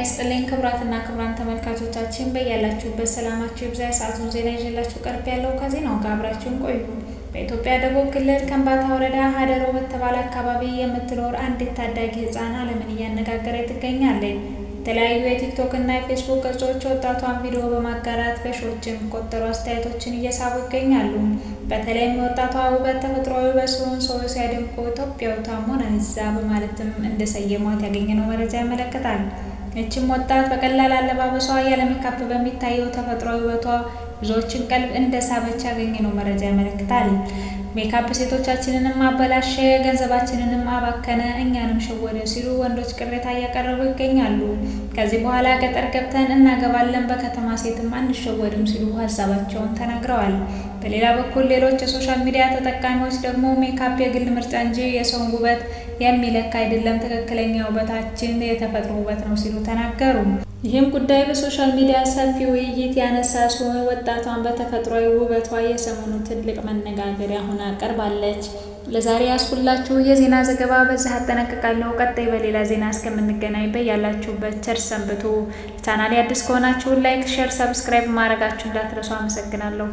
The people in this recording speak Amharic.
ይስጥልኝ ክቡራትና ክቡራን ተመልካቾቻችን፣ በያላችሁበት ሰላማችሁ ይብዛ። የሰዓቱን ዜና ይዤላችሁ ቀርቤያለሁ ከዜናው ጋር አብራችሁን ቆዩ። በኢትዮጵያ ደቡብ ክልል ከምባታ ወረዳ ሀደሮ በተባለ አካባቢ የምትኖር አንዲት ታዳጊ ሕፃን ዓለምን እያነጋገረ ትገኛለች። የተለያዩ የቲክቶክ እና የፌስቡክ ገጾች ወጣቷን ቪዲዮ በማጋራት በሺዎች የሚቆጠሩ አስተያየቶችን እየሳቡ ይገኛሉ። በተለይም የወጣቷ ውበት ተፈጥሯዊ ውበት ሲሆን ሰዎች ሲያደንቁ ኢትዮጵያዊቷ ሞናሊዛ በማለትም እንደሰየሟት ያገኘነው መረጃ ያመለክታል። ይህችም ወጣት በቀላል አለባበሷ ያለ ሜካፕ በሚታየው ተፈጥሯዊ ውበቷ ብዙዎችን ቀልብ እንደሳበች ያገኘነው መረጃ ያመለክታል። ሜካፕ ሴቶቻችንንም አበላሸ፣ ገንዘባችንንም አባከነ፣ እኛንም ሸወደ ሲሉ ወንዶች ቅሬታ እያቀረቡ ይገኛሉ። ከዚህ በኋላ ገጠር ገብተን እናገባለን፣ በከተማ ሴትም አንሸወድም ሲሉ ሀሳባቸውን ተናግረዋል። በሌላ በኩል ሌሎች የ social media ተጠቃሚዎች ደግሞ ሜካፕ የግል ምርጫ እንጂ የሰውን ውበት የሚለካ አይደለም፣ ትክክለኛ ውበታችን የተፈጥሮ ውበት ነው ሲሉ ተናገሩ። ይህም ጉዳይ በ social media ሰፊ ውይይት ያነሳ ሲሆን ወጣቷን በተፈጥሯዊ ውበቷ የሰሞኑ ትልቅ መነጋገሪያ ሆና ቀርባለች። ለዛሬ ያስኩላችሁ የዜና ዘገባ በዚህ አጠናቅቃለሁ። ቀጣይ በሌላ ዜና እስከምንገናኝ በያላችሁበት ቸር ሰንብቱ። ቻናሌ አዲስ ከሆናችሁ like፣ share፣ subscribe ማድረጋችሁ እንዳትረሱ። አመሰግናለሁ።